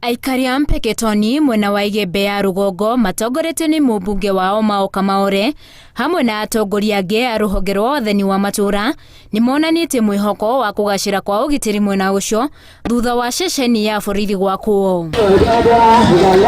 Aikari a Mpeketoni mwena wa Igembe ya rũgongo matongoretio nĩ mũmbunge wao Mao Kamaore hamwe na atongoria angĩ a rũhonge rwa wathani wa matũũra nĩ monanĩtie mwĩhoko wa kũgacĩra kwa ũgitĩri mwena ũcio thutha wa ceceni ya borithi gwakwo.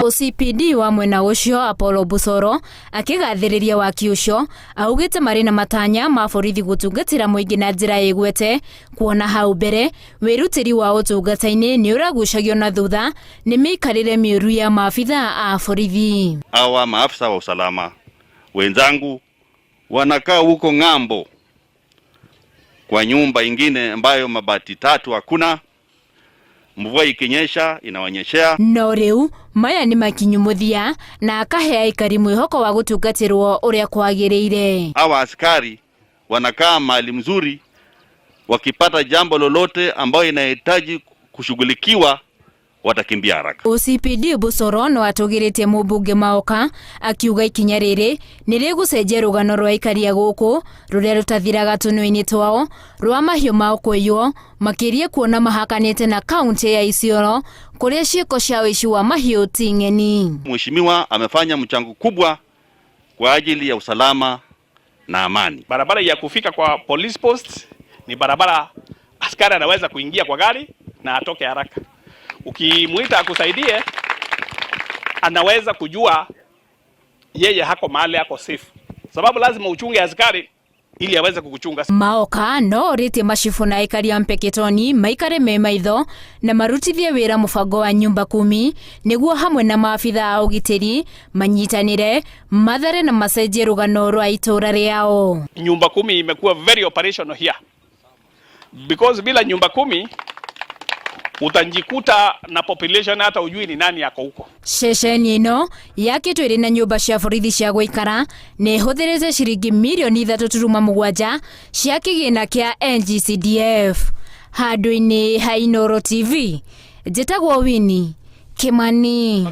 OCPD wa mwena ũcio Apollo Busoro akĩgathĩrĩria waki ũcio augĩte marĩ na matanya ma borithi gũtungatĩra mũingĩ na njĩra ĩgwete kuona hau mbere wĩrutĩri wa ũtungata-inĩ nĩ ũragucagio na thutha nĩ mĩikarĩre mĩũru ya maabitha a borithi. Hawa maafisa wa usalama wenzangu wanakaa huko ng'ambo kwa nyumba ingine ambayo mabati tatu hakuna, mvua ikinyesha inawanyeshea. No rĩu maya nĩ makinyu mũthia na akahe aikari mwĩhoko wa gũtungatĩrwo ũrĩa kwagĩrĩire. Hawa askari wanakaa mahali mzuri, wakipata jambo lolote ambayo inahitaji kushughulikiwa watakimbia haraka. OCPD Busoro no atũgĩrĩtie mũmbunge Maoka akiuga ikinya rĩrĩ nĩ rĩgũcenjia rũgano rwa aikari a gũkũ rũrĩa rũtathiraga tũnua-inĩ twao rwa mahiũ mao kũiywo makĩria kuona mahakanĩte na kaunti ya Isiolo kũrĩa ciĩko cia ũici wa mahiũ ti ng'eni. Mheshimiwa amefanya mchango kubwa kwa ajili ya usalama na amani. Barabara ya kufika kwa police post ni barabara askari anaweza kuingia kwa gari na atoke haraka. Ukimuita akusaidie, anaweza kujua yeye hako mahali ako safe, sababu lazima uchunge askari ili aweze kukuchunga. Maoka no orĩtie macibũ na aikari a Mpeketoni maikare me maitho na marutithie wĩra mũbango wa nyumba kumi nĩguo hamwe na maabitha a ũgitĩri manyitanĩre mathare na macenjie rũgano rwa itũũra rĩao. Nyumba kumi imekuwa very operational here because bila nyumba kumi utajikuta na population hata ujui ni nani yako huko. Ceceni ĩno yakĩtwo ĩrĩ na nyũmba cia borithi cia gũikara na ĩhũthĩrĩte ciringi mirioni 3.7 cia kĩgĩna kĩa NGCDF. Handũ-inĩ ha Inooro TV, njĩtagwo Winnie Kimani.